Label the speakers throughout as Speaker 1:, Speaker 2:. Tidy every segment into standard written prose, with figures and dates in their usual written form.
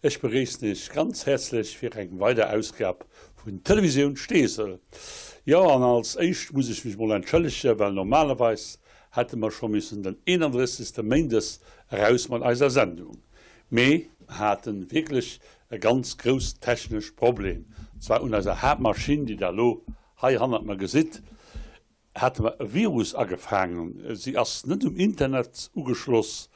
Speaker 1: Ech begréissen Iech ganz häerzlech fir eng weider Ausgab vun Televisioun Steesel. Jo, an als éischt muss ech mech mol entschëllegen, well normalerweis hätte mer scho missen den 31. Méindes eraus mat eiser Sendung. Mee mer hate wierklech e ganz grouss technesch Problem, zwar un eiser Haaptmaschinn, déi der elo hei hannert mer gesitt. Hate mer e Virus agefaangen. Si ass net um Internet ugeschloss,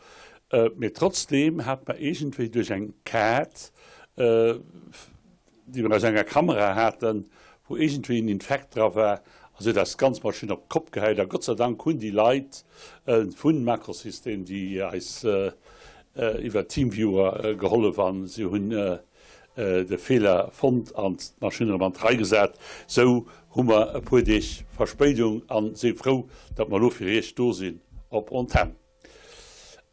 Speaker 1: mee trotzdeem hate mer iergendwéi duerch eng Kaart, déi mer aus enger Kamera haten, wou iergendwéi en Infekt dra war, a se huet eis d'ganz Maschinn op d'Kopp gehäit. A Gott sei Dank hunn déi Leit vu Macrosystem, déi eis iwwer Teamviewer gehollef an si hunn de Feeler fonnt an d'Maschinn erëm an d'Rei gesat. Sou hu mer e puer Deeg Verspéidung an si frou, datt mer elo fir Iech do sinn op Antenn.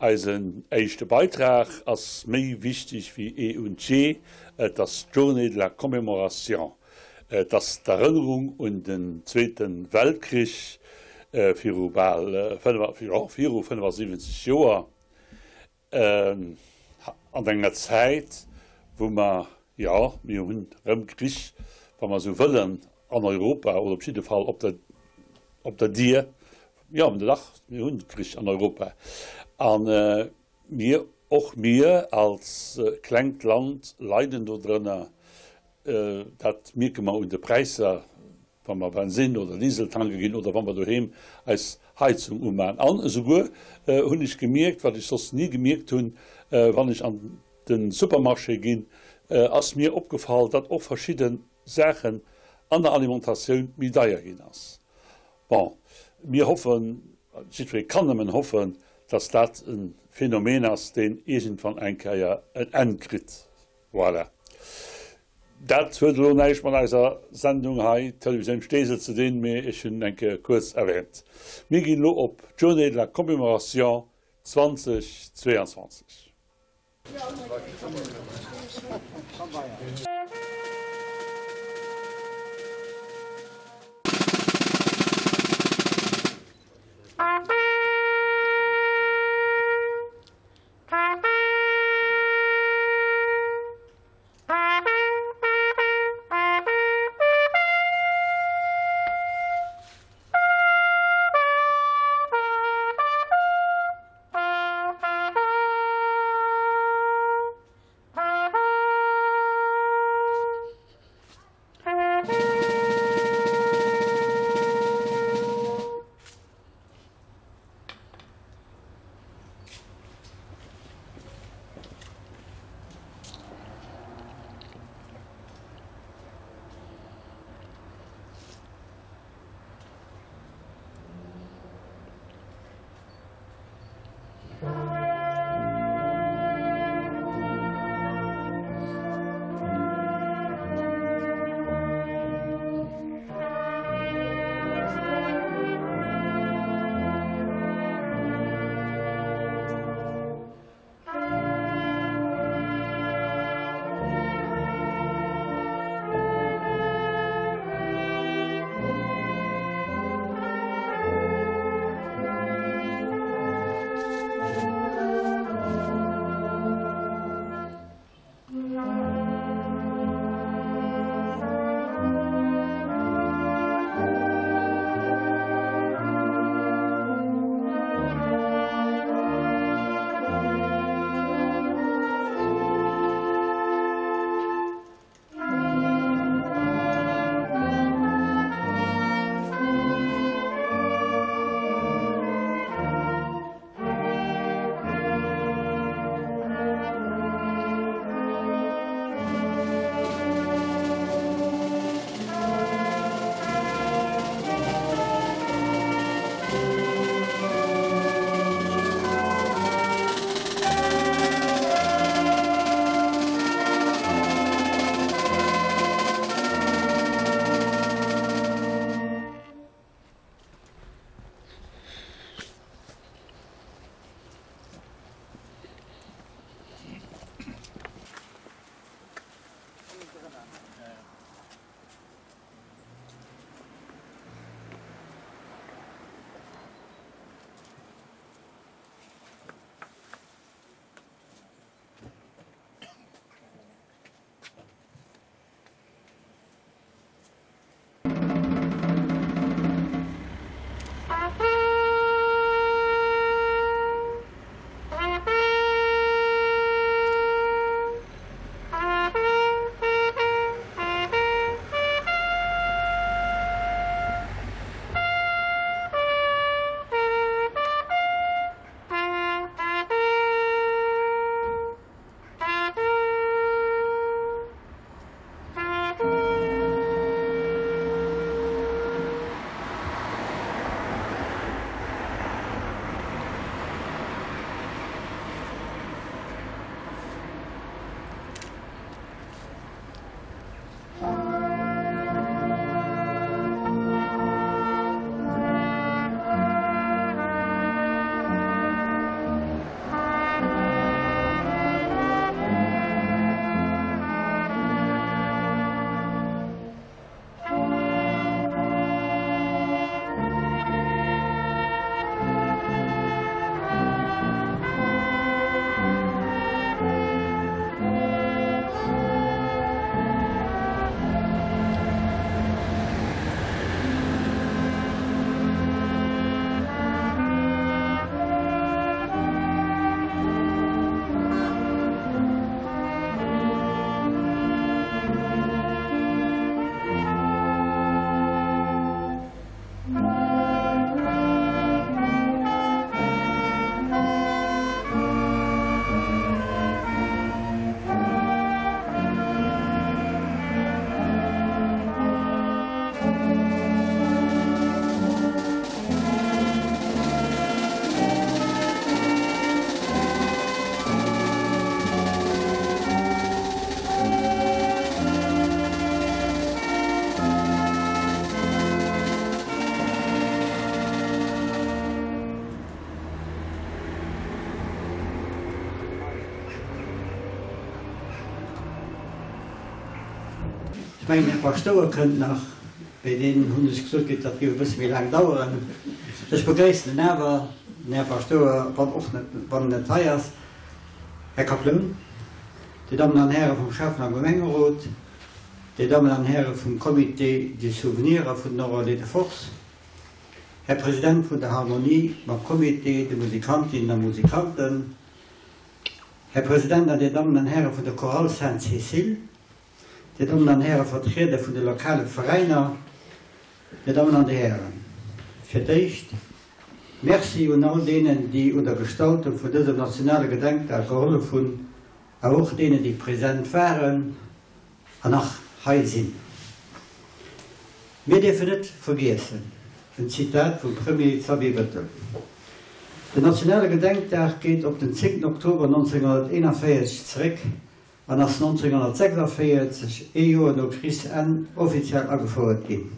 Speaker 1: Eisen éischte Beitrag ass méi wichteg wéi eh und je, et ass d'Journée de la Commémoration. Et ass d'Erënnerung un den Zweete Weltkrich viru bal, jo, viru 75 Joer. An enger Zäit, wou mer, jo, mir hunn erëm Krich, wa mer esou wëllen, an Europa oder op jidde Fall op der, op der Dier, jo, dach, mir hunn Krich an Europa. A mir, och mir als klengt Land leiden dodrënner. Dat mierke mer un de Präisser, wa mer Bensin oder Diesel tanke ginn oder wa mer doheem eis Heizung umachen. An esouguer hunn ech gemierkt, wat ech soss ni gemierkt hunn, wann ech an de Supermarché ginn, ass mir opgefall, datt och verschidde Saachen an der Alimentatioun méi deier ginn ass. Bon, mir hoffen, jiddweree kann nëmmen hoffen, datt dat e Phänomen ass, deen iergendwann eng Kéier en Enn kritt. Voilà. Dat huet elo näischt mat eiser Sendung hei, Televisioun Steesel, ze dinn, mee ech hunn en eng Kéier kuerz erwähnt. Mir ginn elo op d'Journée de la Commémoration 2022.
Speaker 2: mengen, den Här Paschtouer kënnt nach, mee deen hunn ech gesot kritt, dat géif e bësse méi laang daueren. Ech begréissen en awer, den Här Paschtouer, wann och net, wann en net hei ass. Här Kaploun, Dir Dammen an Häre vum Schäffen a Gemengerot, Dir Dammen an Häre vum Comité du Souvenir a vun den Ordre de Force, Här President vun der Harmonie mam Comité, de Musikantinnen a Musikanten, Här President an Dir Dammen an Häre vun der Chorale Sainte-Cécile, Dir Dammen an Häre Vertrieder vun de lokale Veräiner, Dir Dammen an Dir Hären, fir d'éischt Merci un all deenen, déi un der Gestaltung vun dësem nationale Gedenkdag gehollef hunn, awer och deenen, déi present waren an nach hei sinn. Mir dierfen net vergiessen, en Zitat vum Premier Xavier Bettel, Den nationale Gedenkdag geet op den 10 Oktober 1941 zeréck an ass 1946, ee Joer no Krichsenn, offiziell agefouert ginn.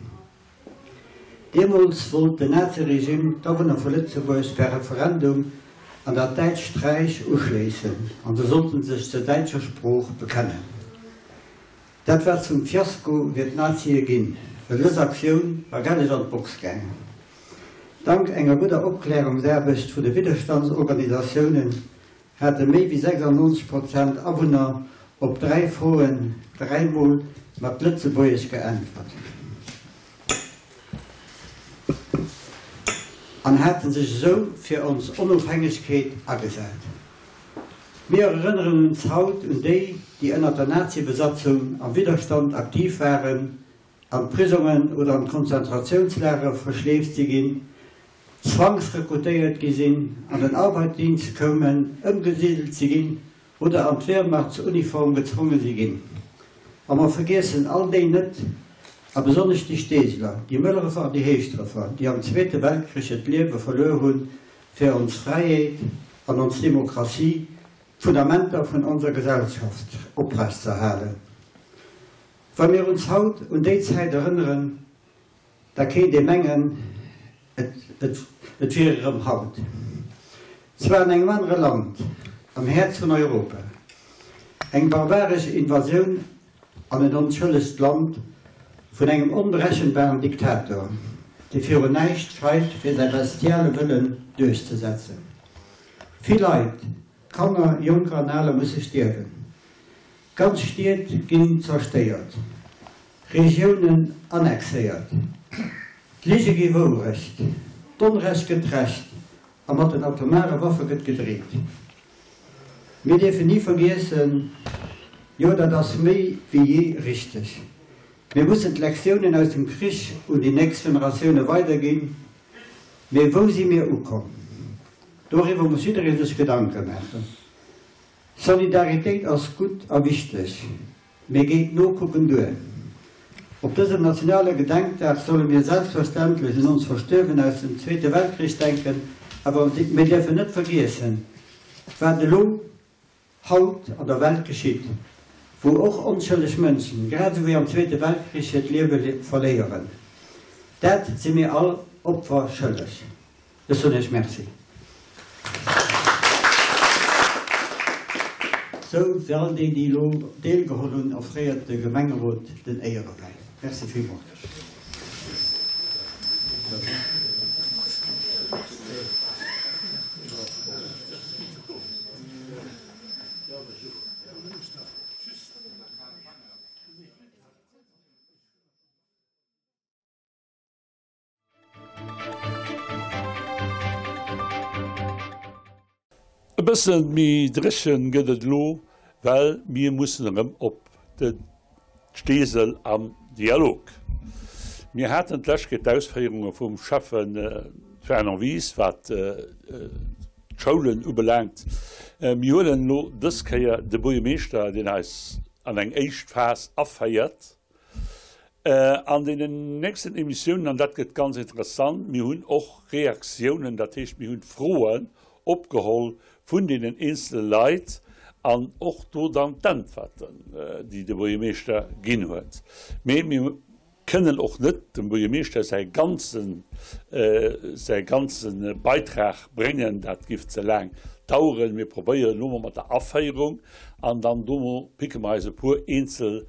Speaker 2: Deemools wollt den Naziregime d'Awunner vu Lëtzebuerg per Referendum an dat däitscht Räich uschléissen an se sollten sech zur däitscher Sprooch bekennen. Dat war zum Fiasko fir d'Nazie ginn, well dës Aktioun war gelleg an d'Box gaangen. Dank enger gudder Opklärungsaarbecht vun de Widderstandsorganisatiounen hate méi wéi 96 Prozent Awunner op 3 Froen dräimol mat Lëtzebuergesch geäntwert an hate sech esou fir ons Onofhängegkeet agesat. Mir erënneren ons haut un déi, déi ënnert der Nazi-Besatzung am Widderstand aktiv waren, an d'Prisongen oder an d'Konzentratiounslager verschleeft si ginn, zwangsrekrutéiert gi sinn, an den Arbeitdienst koumen, ëmgesidelt si ginn oder an d'Wehrmachtsuniform gezwonge si ginn. A mer vergiessen all déi net, a besonnesch déi Steeseler, déi Mëllerefer an déi Heeschdrëffer, déi am Zweete Weltkrich hiert Liewe verluer hunn, fir ons Fräiheet an ons Demokratie, d'Fundamenter vun onser Gesellschaft oprechtzeerhalen. Wa mir ons haut un déi Zäit erënneren, da kéint ee mengen, et wier erëm haut. Zwar an engem anere Land, am Häerz vun Europa, eng barbaresch Invasioun an en onschëllegt Land vun engem onberechenbaren Diktator, dee virun näischt scheit fir säi bestiale Wëllen duerchzesetzen. Vill Leit, Kanner, Jonker an Aler musse stierwen. Ganz Stied ginn zerstéiert, Regiounen annexéiert, d'Lige gi Wourecht, d'Onrecht gëtt Recht a mat den atomare Waffe gëtt gedreet. Mir dierfen ni vergiessen, jo dat ass méi wéi jee richteg, mir mussen d'Lektiounen aus dem Krich un déi nächst Generatioune weiderginn. Mee wou si mir ukomm? Doriwwer muss jidderee sech Gedanke maachen. Solidaritéit ass gutt a wichteg, mee geet nokucken duer? Op dësem nationale Gedenkdag solle mir selbstverständlech un ons Verstuerwen aus dem Zweete Weltkrich denken, awer mir dierfen net vergiessen, wat elo haut an der Welt geschitt, wou och onschëlleg Mënschen, grad esou wéi am Zweete Weltkrich, hiert Liewe verléieren. Dat si mir all Opfer schëlleg. Ech soen Iech Merci. Sou, fir all déi, déi elo deelgeholl hunn, offréiert de Gemengerot den Éierewäin. Merci villmools.
Speaker 1: E bësse méi dréchen gëtt et elo, well mir mussen erëm op de Steesel am Dialog. Mir haten d'lescht Kéier d'Ausféierunge vum Schäffe Fernand Wies, wat d'Schoulen ubelaangt. Mir huelen elo dës Kéier de Buergermeeschter, deen eis an eng éischt Phas aféiert. An deenen nächsten Emissiounen, an dat gëtt ganz interessant, mir hunn och Reaktiounen, dat heescht mir hunn Froen opgeholl vun deenen eenzele Leit an och do dann d'Äntwerten, déi de Buergermeeschter ginn huet. Mee mir kënnen och net dem Buergermeeschter säi ganzen, säi ganze Beitrag bréngen, dat giff ze laang daueren. Mir probéieren elo mol mat der Aféierung an dann dono picke mer eis e puer eenzel.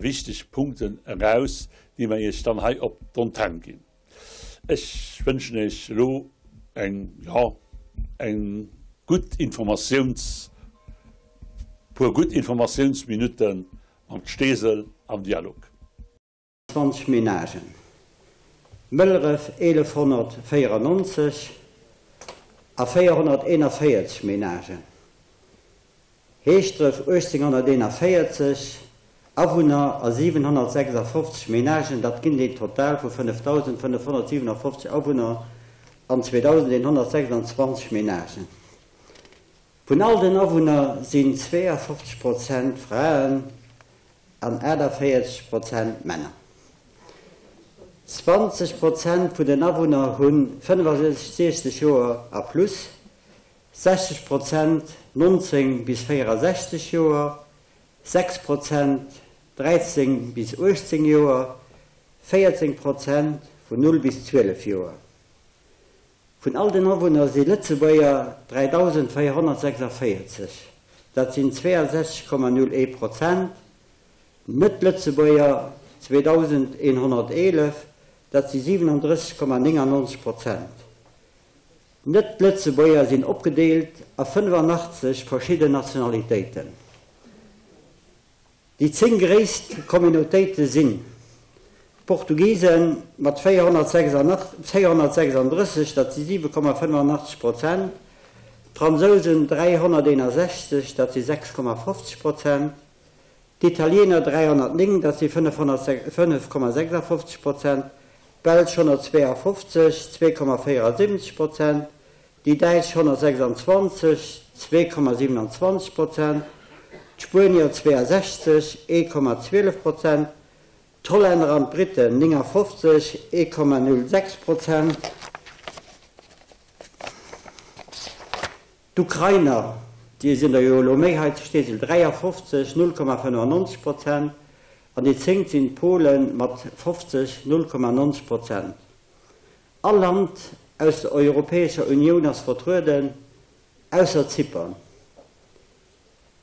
Speaker 1: wichteg Punkten eraus, déi mer Iech dann hei op d'Antenn ginn. Ech wënschen Iech elo eng, jo, eng gutt Informatiouns, puer gutt Informatiounsminutte mam Steesel am Dialog.
Speaker 2: 20 Menagen, Mëlleref 1194 a 441 Menagen, Heeschdref 1841 Awunner a 756 Menagen, dat ginn een Total vu 5.557 Awunner an 2.126 Menagen. Vun all den Awunner sinn 52 Prozent Fraen an 48 Prozent Männer. 20 Prozent vun den Awunner hu 65 Joer a plus, 60 Prozent 19 bis 64 Joer, 6 Prozent 13 bis 18 Joer, 14 Prozent vun 0 bis 12 Joer. Vun all den Awunner si Lëtzebuerger 3.446, dat sinn 62,01 Prozent, Net-Lëtzebuerger 2.111, dat si 37,99 Prozent. Net-Lëtzebuerger sinn opgedeelt a 85 verschidden Nationalitéiten. Déi 10 gréisst Communautéite sinn, d'Portugise mat 436, dat si 7,85 Prozent, d'Fransousen 361, dat si 6,50 Prozent, d'Italiener 309, dat si 5,56 Prozent, d'Belsch 152, 2,74 Prozent, déi Däitsch 126, 2,27 Prozent, d'Spuenier 62, 1,12 Prozent, d'Hollänner an d'Britten 59, 1,06 Prozent, d'Ukrainer, déi sinn der jo elo méi hei zu Steesel, 53, 0,95 Prozent, an déi zéngt sinn d'Pole mat 50, 0,90 Prozent. All Land aus der Europäescher Unioun ass vertrueden, ausser Zypern.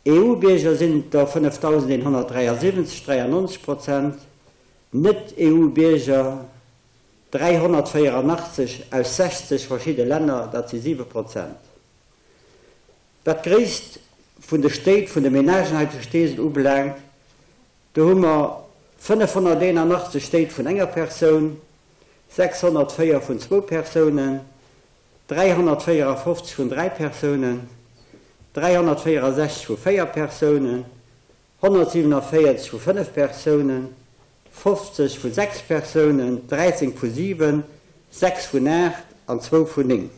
Speaker 2: EU-Bierger sinn der 5.173, 93 Prozent, Net-EU-Bierger 384 aus 60 verschidde Länner, dat si 7 Prozent. Wat d'Gréisst vun de Stéit vun de Menagen hei zu Steesel ubelaangt, Do hu mer 581 Stéit vun enger Persoun, 604 vun zwou Persounen, 354 vun dräi Persounen, 364 vu véier Persounen, 147 vu fënnef Persounen, 50 vu sechs Persounen, 13 vu siwen, sechs vun aacht an zwou vun néng.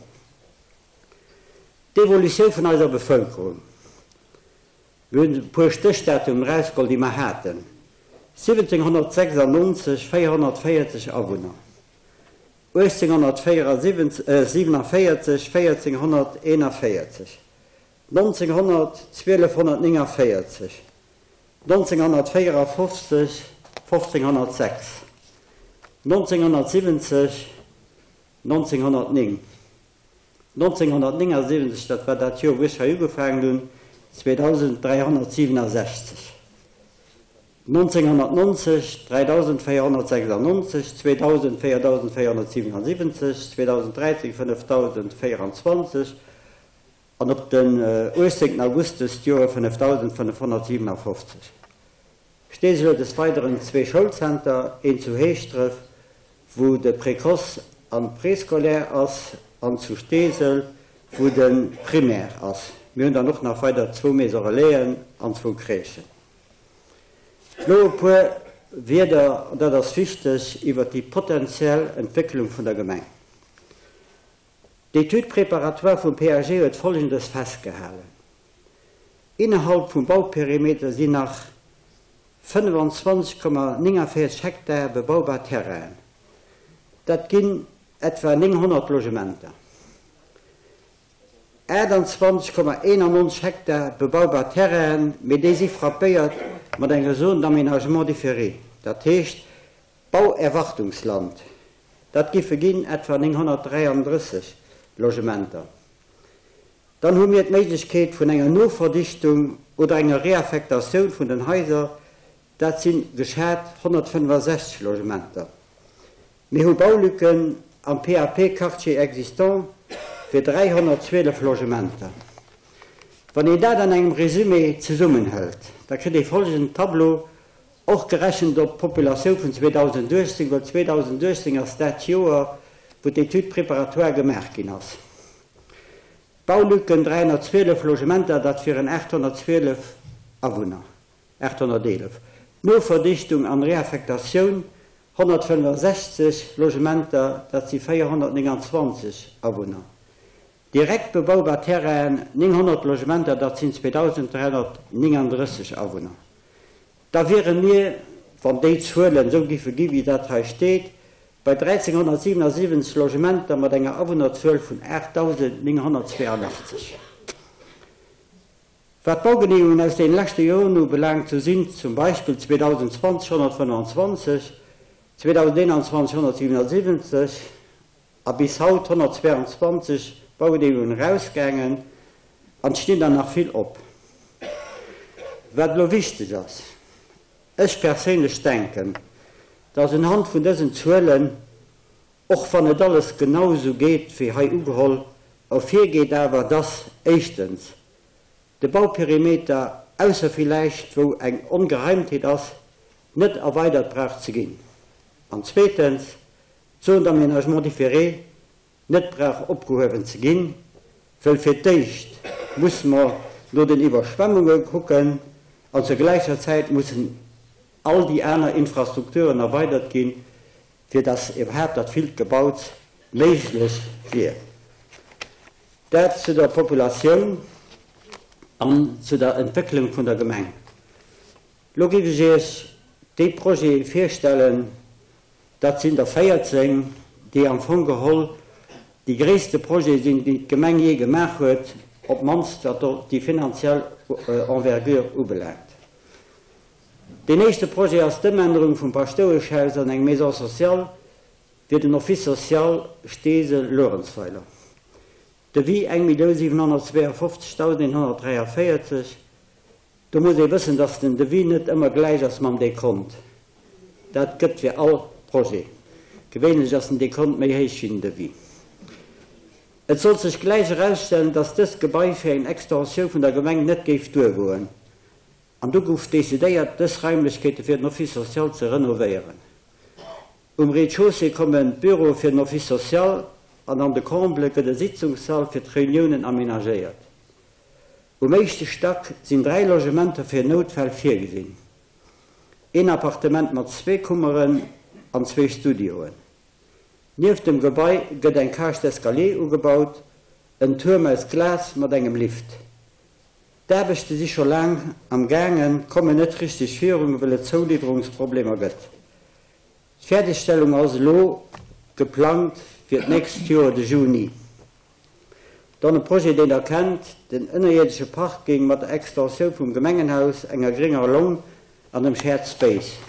Speaker 2: D'Evolutioun vun eiser Bevëlkerung. Mir hunn e puer Stéchdatumen erausgeholl, déi mer haten, 1796, 440 Awunner, 1847, 1441, 1900, 1249, 1954, 1506, 1970, 1909. 1979, dat war dat Joer, wou ech hei ugefaangen hunn, 2.367, 1990 3.496, 2000 4.477, 2013 5.024 an op den 18 August dëst Joer 5.557. Steesel huet des Weideren zwee Schoulzenter, een zu Heeschdref, wou de Précoce an Préscolaire ass, an zu Steesel, wou de Primaire ass. Mir hunn dann och nach weider zwou Maisons Relaisen an zwou Crèchen. Elo e puer Wierder, an dat ass wichteg, iwwert déi potentiell Entwécklung vun der Gemeng. D'Étude préparatoire vum PAG huet Folgendes festgehalen, Innerhalb vum Bauperimeter sinn nach 25,49 Hektar bebaubar Terrainen. Dat ginn etwa 900 Logementer. 28,91 Hektar bebaubar Terrainen, mee déi si frappéiert mat enger Zone d'aménagement différé, dat heescht Bauerwartungsland. Dat giffe ginn etwa 933 Logementer. Dann hu mir d'Méiglechkeet vun enger Noverdichtung oder enger Reaffektatioun vun den Haiser. Dat si geschat 165 Logementer. Mir hu Baulücken am PAP Quartier existant fir 312 Logementer. Wann een dat an engem Résumé zesummenhëlt, da kritt ee folgenden Tableau, och gerechent op d'Populatioun vun 2018, well 2018 ass dat Joer, wou d'Étude préparatoire gemaach ginn ass. Baulücken, 312 Logementer, dat wieren 812 Awunner. 811, Noverdichtung an Reaffektatioun, 165 Logementer, dat si 429 Awunner. Direkt bebaubar Terrainen, 900 Logementer, dat sinn 2.339 Awunner. Da wiere mir, wann déi Zuelen esou giffe gi wéi dat hei steet, bei 1.377 Logementer mat enger Awunnerzuel vun 8.982. Wat d'Baugeneemegungen aus deene leschte Joren ubelaangt, sou sinn zum Beispill 2020 125, 2021 177 a bis haut 122 Baugeneemegungen erausgaangen, an et stinn der nach vill op. Wat elo wichteg ass, Ech perséinlech denken, dass unhand vun dësen Zuelen, och wann net alles genau esou geet wéi hei ugeholl, ervirgeet awer, dass éischtens de Bauperimeter, ausser villäicht wou eng Ongereimtheet ass, net erweidert brauch ze ginn, an zweetens d'Zone d'aménagement différé net brauch opgehuewen ze ginn, wëll fir d'éischt musse mer no den Iwwerschwemmunge kucken an zur gläicher Zäit mussen all déi aner Infrastrukturen erweidert ginn, fir dass iwwerhaapt dat villt Gebauts méiglech wier. Dat zu der Populatioun an zu der Entwécklung vun der Gemeng. Lo géif ech Iech déi Projete virstellen, dat sinn der 14, déi am Fong geholl déi gréisste Projete sinn, déi d'Gemeng jee gemaach huet, op d'mannst wat déi finanziell Envergure ubelaangt. Deen éischte Projet ass d'Ëmännerung vum Paschtoueschhaus an eng Maison sociale fir den Office social Steesel-Luerenzweiler. Devis 1.752.143. Do muss ee wëssen, dass den Devis net ëmmer gläich ass mam Dekont. Dat gëtt fir all Projet. Gewéinlech ass den Dekont méi héich wéi den Devis. Et sollt sech gläich erausstellen, dass dëst Gebai fir eng Extensioun vun der Gemeng net géif duergoen. An du gouf decidéiert, dës Raimlechkeete fir den Office social ze renovéieren. Um Rez-de-chaussée kommen d'Büroe fir den Office social an an de Comble gëtt e Sitzungssall fir d'Reuniounen amenagéiert. Um éischte Stack sinn 3 Logementer fir Noutfäll virgesinn, een Appartement mat zwee Kummeren an zwee Studioen. Nieft dem Gebai gëtt eng Cage d'escalier ugebaut, en Tuerm aus Glas mat engem Lift. D'Aarbechte si scho laang am gaangen, kommen net richteg virun, wëll et Zouliwwerungsproblemer gëtt. D'Fäerdegstellung ass elo geplangt fir d'nächst Joer de Juni. Dann e Projet, deen Der kennt, den ënnerierdesche Parking mat der Extensioun vum Gemengenhaus, enger grénger Long an dem Shared Space.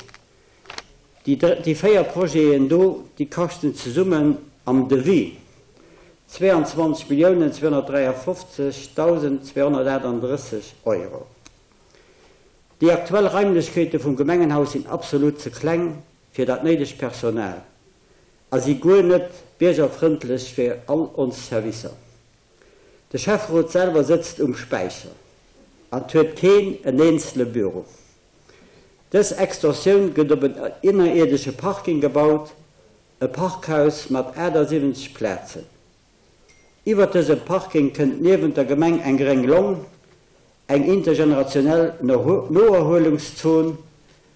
Speaker 2: Déi 4 Projeten do, déi kaschten zesummen am Devis 22 Milliounen 253. 238 Euro. Déi aktuell Raimlechkeete vum Gemengenhaus sinn absolut ze kleng fir dat néidegt Personal a si guer net biergerfrëndlech fir all ons Servicer. De Schäfferot selwer sëtzt um Späicher an huet keen en eenzele Büro. Dës Extensioun gëtt op en ënnerierdesche Parking gebaut, e Parkhaus mat 78 Plazen. Iwwert dësem Parking kënnt niewent der Gemeng eng gréng Long, eng intergenerationell Noerhuelungszon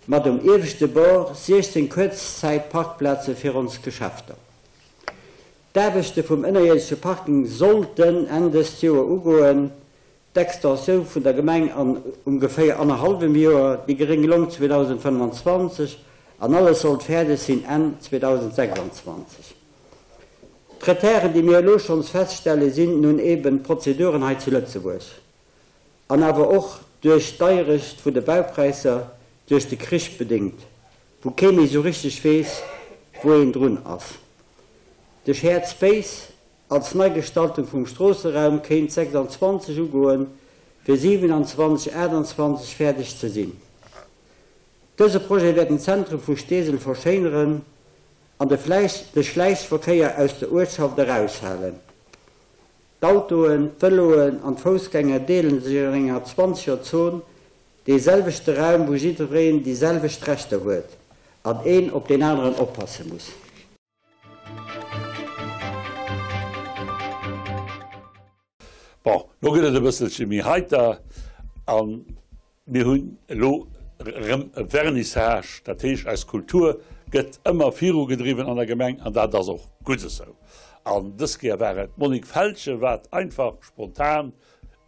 Speaker 2: mat um ieweschte Bord 16 Kuerzzäitparkplaze fir ons Geschäfter. D'Aarbechte vum ënnerierdesche Parking sollten Enn dëst Joer ugoen. D'Extensioun vun der Gemeng an ongeféier annerhallwem Joer, déi gréng Long 2025 an alles sollt fäerdeg sinn Enn 2026. D'Retarden, déi mir elo schonns feststellen, sinn nun eben d'Prozeduren hei zu Lëtzebuerg an awer och duerch d'Deierecht vun de Baupräisser duerch de Krich bedéngt, wou kee méi sou richteg weess, wou een drun ass. De Shared Space Als Neigestaltung vum Stroosseraum kéint 26 ugoen, fir 27, 28 fäerdeg ze sinn. Dëse Projet wäert den Zentrum vu Steesel verschéineren an de de Schläichverkéier aus der Uertschaft eraushalen. D'Autoen, d'Vëloen an d'Foussgänger deele sech an enger zwanzeger Zon dee selwechte Raum, wou jiddwereen déi selwecht Rechter huet an een op deen aneren oppasse muss.
Speaker 1: Bon, lo gëtt et e bësselche méi heiter a mir hunn elo erëm e Vernissage. Dat heescht, eis Kultur gëtt ëmmer virugedriwwen an der Gemeng an dat ass och gutt esou. An dës Kéier war et d'Monique Feltgen, wat einfach spontan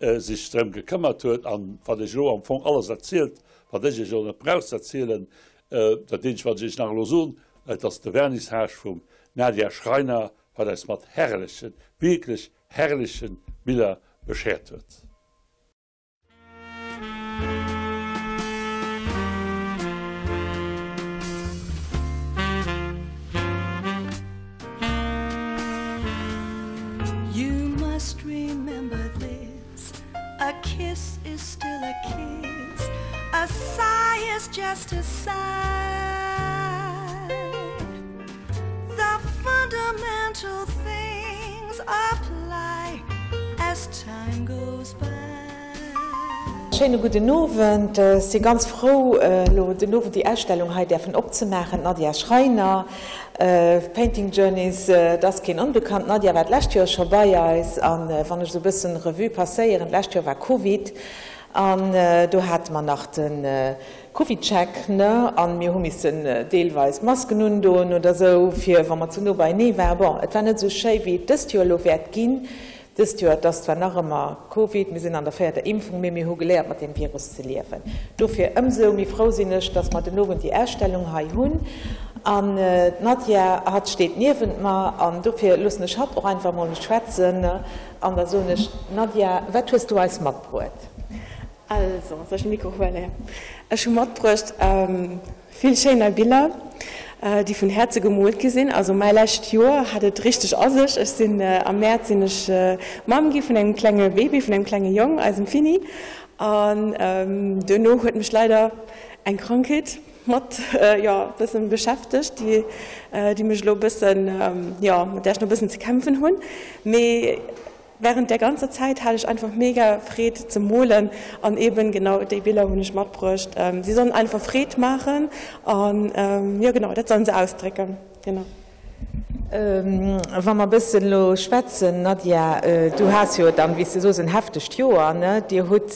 Speaker 1: sech drëm gekëmmert huet an wat ech elo am Fong alles erzielt, wat ech iech elo net brauch ze erzielen, dat eenzegt, wat ech iech nach elo soen, et ass de Vernissage vum Nadia Schreiner, wat eis mat herrlechen, wierklech herrlechen Biller beschert huet.
Speaker 3: You must remember this A kiss is still a kiss A sigh is just a sigh The fundamental things apply as time goes by.
Speaker 4: Schéine gudden Owend. Ech si ganz frou, elo den Owend déi Ausstellung hei däerfen opzemaachen. D'Nadia Schreiner, Painting Journeys, et ass keen Onbekannt. D'Nadia war d'lescht Joer scho bei eis. A wann ech esou e bëssen Revue passéieren, d'lescht Joer war Covid an do hate mer nach de Covidcheck, ne? An mir hu missen deelweis Masken undoen oder sou, fir wa mer ze no beienee waren. Bon, et war net esou schéi wéi et dëst Joer elo wäert ginn. Dëst Joer, et ass zwar nach ëmmer Covid, mir sinn an der véierter Impfung, mee mir hu geléiert mat deem Virus ze liewen. Dofir ëmsou méi frou sinn ech, dass mer den Owend déi Ausstellung hei hunn. An d'Nadja, hatt steet niewent mer an dofir loossen ech hatt och einfach emol schwätzen. An da soen ech, Nadja, wat hues du eis matbruet?
Speaker 5: Also, soll ech de Mikro huelen? Ech hu matbruecht vill schéin nei Biller, déi vun Häerze gemoolt gi sinn. Also mäi lescht Joer hat et richteg a sech. Ech sinn am Mäerz sinn ech Mamm gi vun engem klenge Baby, vun engem klenge Jong, eisem Finny. An duerno huet mech leider eng Krankheet mat, jo, e bëssen beschäftegt, déi, déi mech elo e bëssen, jo, mat där ech nach e bëssen ze kämpfen hunn. Mee Während där ganzer Zäit hat ech einfach mega Freed ze molen an eben genau déi Biller hunn ech matbruecht. Si sollen einfach Freed maachen an jo genau dat sollen se ausdrécken, genau.
Speaker 4: Wa mer bëssen elo schwätzen, Nadia, du has jo dann, wéi s de soos, en heftegt Joer, ne? Dir hutt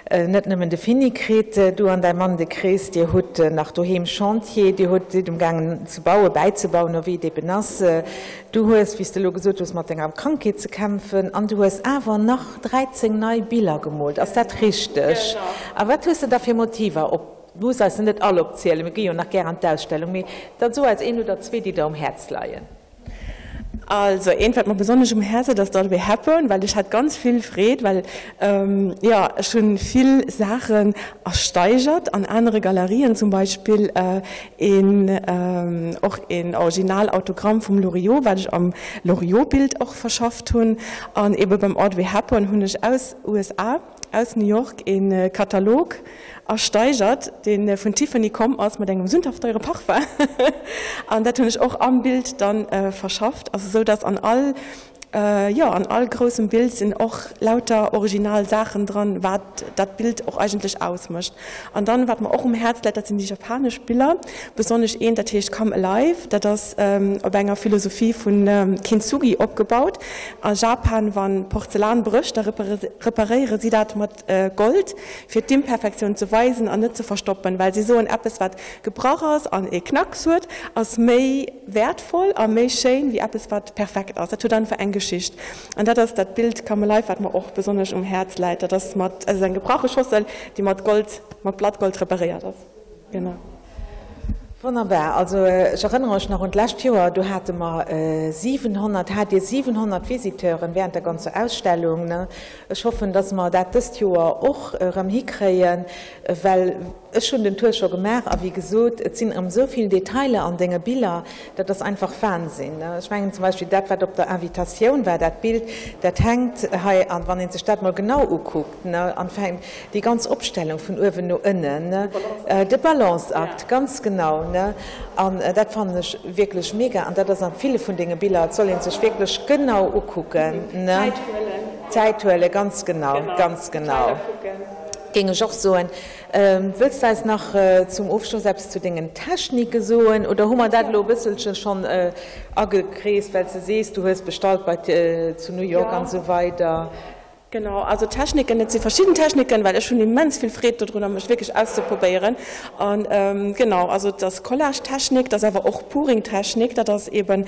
Speaker 4: net nëmmen de Finny kritt, du an däi Mann, de Chris, dir hutt nach doheem Chantier, dir hutt, sidd umgaangen ze bauen, bäizebauen, no wéi et eben ass. Du hues, wéi s de elo gesot hues, mat denger Krankheet ze kämpfen an du hues awer nach 13 nei Biller gemoolt. Ass dat richteg? A wat hues de da fir Motiver op? Du muss eis se net all opzielen, mir gi jo nach gär an d'Ausstellung, mee da so eis een oder zwee, déi der um Häerz leien.
Speaker 5: Also eent, wat mer besonnesch um Häerz läit, ass d'Audrey Hepburn, well ech hat ganz vill Freed, well jo, ech hu vill Saachen ersteigert an anere Galerien, zum Beispill Een och een original Autogramm vum Loriot, wat ech am Loriot-Bild och verschafft hunn. An ebe beim Audrey Hepburn hunn ech aus USA, aus New York, ee Katalog ersteigert, dee vun Tiffany komm ass mat engem sündhaft teuere Parfum. An dat hunn ech och am Bild dann verschafft. Also esou dass an all Jo, an all groussem Bild sinn och lauter original Saachen dran, wat dat Bild och eigentlech ausmécht. An dann, wat mer och um Häerz läit, dat sinn déi japanesch Biller, besonnesch eent, dat heescht Come Alive. Dat ass op enger Philosophie vu Kintsugi opgebaut. A Japan, wann Porzellan brécht, da reparéiere si dat mat Gold, fir d'Imperfektioun ze weisen an net ze verstoppen, well si soen, eppes wat gebrach ass an ee Knacks huet, ass méi wäertvoll a méi schéin wéi eppes wat perfekt ass. Dat huet einfach eng Geschicht. An dat ass dat Bild Come Alive, wat mer och besonnesch um Häerz läit. Dat ass mat, dat ass eng gebrache Schossel, déi mat Gold, mat Blattgold reparéiert ass. Genau.
Speaker 4: Wonnerbar. Also ech erënnere mech nach un d'lescht Joer, do hate mer 700, hat Dir 700 Visiteuren während der ganzer Ausstellung. Ech hoffen, dass mer dat dëst Joer och erëm hikréien, well ech hunn den Tour scho gemaach a wéi gesot, et sinn erëm esou vill Detailer an denge Biller, dat ass einfach Wahnsinn. Ech mengen zum Beispill dat, wat op der Invitatioun war, dat Bild, dat hänkt hei an wann ee sech dat mol genau ukuckt, an Déi ganz Opstellung vun uewen no ënnen, de Balanceakt, ganz genau, ne? An dat fannen ech wierklech mega an dat ass a ville vun denge Biller. Et soll ee sech wierklech genau ukucken, ne? Zäit huelen. Zäit huelen, ganz genau, ganz genau, géing ech och soen. Wëlls de eis nach zum Ofschloss eppes zu dengen Technike soen oder hu mer dat elo e bësselche schonn agekreest, well s de sees, du hues bestallt bei zu New York an esou weider?
Speaker 5: Genau, also Techniken, et si verschidden Techniken, well ech hunn immens vill Freed dodrunner, mech wierklech auszeprobéieren. An genau, also et ass Collage-Technik, et ass awer och Pouring-Technik, dat ass eeben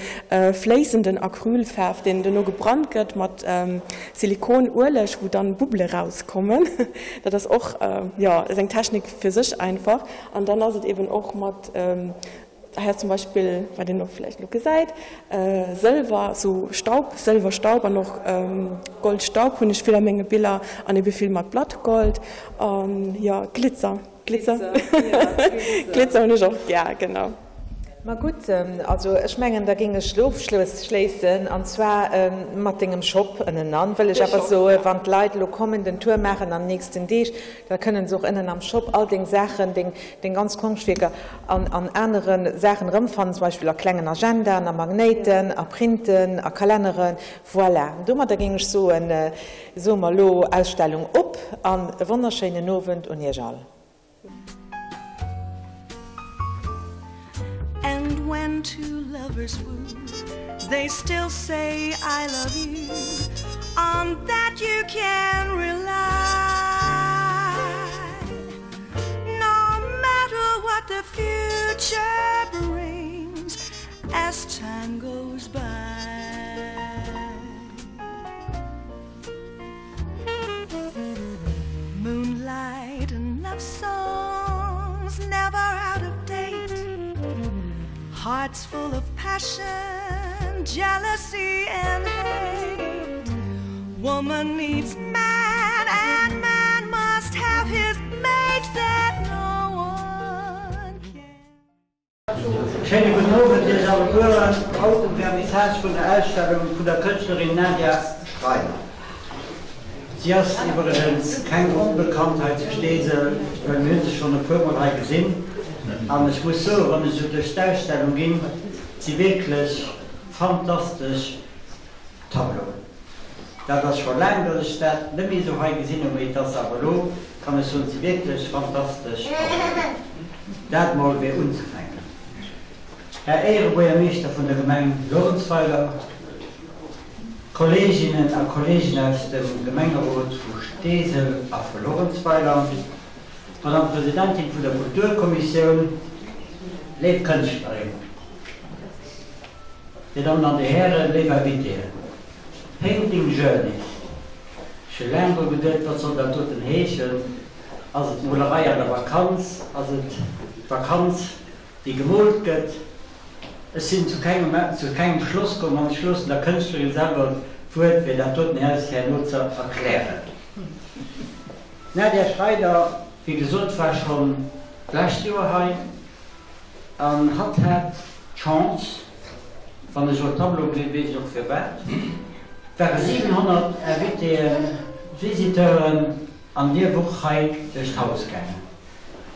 Speaker 5: fléissenden Acrylfaarf, deen duerno gebrannt gëtt mat Silikonueleg, wou dann Bubbele rauskommen. Dat ass och, jo, ass eng Technik fir sech einfach. An dann ass et eeben och mat Hei ass zum Beispill, wat een och vläicht elo gesäit, Sëlwer, sou Staub, Sëlwerstaub an och Goldstaub hunn ech vill a menge Biller an ebe vill mat Blattgold an jo, Glitzer, Glitzer, Glitzer hunn ech och gär, genau.
Speaker 4: Ma gutt, also ech mengen, da géing ech elo Ofschloss schléissen an zwar mat dengem Shop ënnenan, wëll ech awer soen, wann d'Leit elo kommen, den Tour maachen an den nächsten Deeg, da kënnen se och ënnen am Shop all deng Saachen, deng deng ganz Konschtwierker an an anere Saachen erëmfannen, zum Beispill a klengen Agendaen, a Magnéiten, a Printen, a Kalenneren. Voilà, domadder géing ech soen, soe mer elo Ausstellung op an e wonnerschéinen Owend un Iech all.
Speaker 3: And when two lovers woo, they still say I love you, on that you can rely. No matter what the future brings as time goes by. Moonlight and love songs never out of date. Hearts full of passion, jealousy and hate. Woman needs man and man must have his mate that no one can.
Speaker 2: Schéine gudden Owend Iech allegueren. Haut um Vernissage vun der Ausstellung vun der Kënschtlerin Nadia Schreiner. Si ass iwwregens keng Onbekannt hei zu Steesel, well mir hu se schonn e puer Mol hei gesinn. An ech muss soen, wann ech esou duerch d'Ausstellung ginn, et si wierklech fantastesch Tableauen. Dat ass scho laang, datt ech dat net méi esou hei gesinn hunn, mee et ass awer elo, kann ech soen, et si wierklech fantastesch Tableauen. Dat mol fir unzefänken. Här Éierebuergermeeschter vun der Gemeng Luerenzweiler, Kolleeginnen a Kolleegen aus dem Gemengerot vu Steesel a vu Luerenzweiler, Madame Presidentin vun der Kulturkommissioun, léif Kënschtlerinnen, Dir Dammen an Dir Hären, léif Invitéen. Painting Journeys, ech hu laang dru geduet, wat soll dat doten heeschen? Ass et d'Molerei an der Vakanz? Ass et d'Vakanz, déi gemoolt gëtt? Ech sinn zu kengem zu kengem Schloss komm an ech loossen der Kënschtlerin selwer d'Wuert fir dat doten Haus herno ze erklären. D'Nadia Schreider, wéi gesot, war schonn d'lescht Joer hei an hatt hat d'Chance, wann ech elo Tableau gesinn, weess ech och firwat, et ware 700 Invitéen, Visiteuren an deer Woch hei duerch d'Haus gaangen.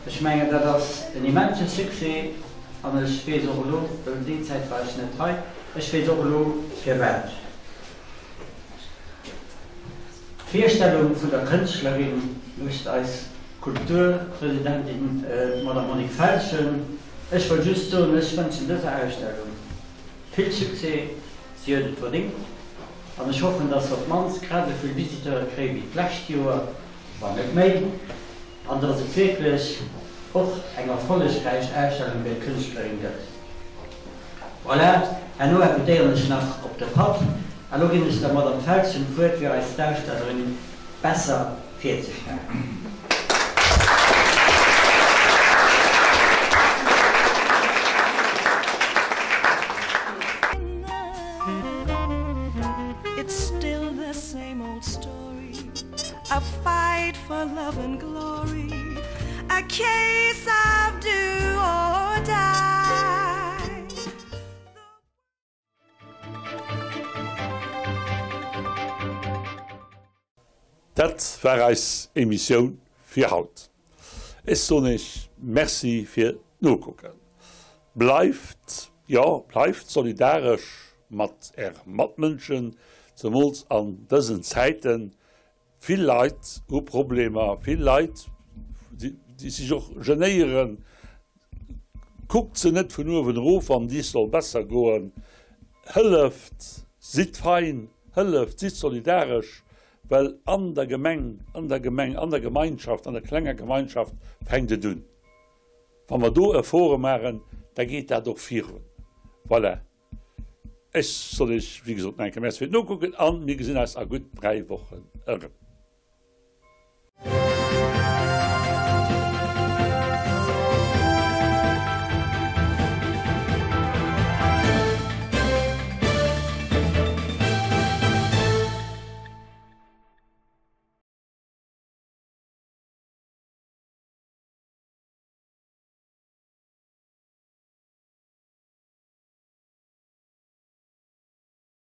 Speaker 2: Ech mengen, dat ass en immense Succès an ech weess och elo, well déi Zäit war ech net hei, ech weess och elo firwat. D'Virstellung vun der Kënschtlerin mécht eis Kulturpresidentin, d'Madame Monique Feltgen. Ech wëll just soen, ech wënschen dëser Ausstellung vill Succès, si huet et verdéngt an ech hoffen, dass se op d'mannst grad esou vill Visiteure kréie wéi d'lescht Joer, wann net méi. An dass et wierklech och eng erfollegräich Ausstellung fir d'Kënschtlerin gëtt. Voilà, herno invitéieren ech nach op de Patt. A lo ginn ech der Madame Feltgen d'Wuert fir eis d'Ausstellerin besser virzestellen.
Speaker 3: A case of do or die.
Speaker 1: Dat war eis Emissioun fir haut. Ech soen iech Merci fir d'Nokucken. Bleift, jo bleift solidaresch mat äre Matmënschen, zemools an dësen Zäiten. Vill Leit hu Problemer, vill Leit, déi sech och genéieren. Kuckt se net vun uewen erof, wann et iech soll besser goen. Hëlleft, sidd fein, hëlleft, sidd solidaresch, well an der Gemeng, an der Gemeng, an der Gemeinschaft, an der klenger Gemeinschaft fänkt et un. Wa mer do Efforte maachen, da geet dat och virun. Voilà. Ech soen iech wéi gesot nach eng Kéier Merci fir d'Nokucken an mir gesinn eis a gutt 3 Wochen erëm.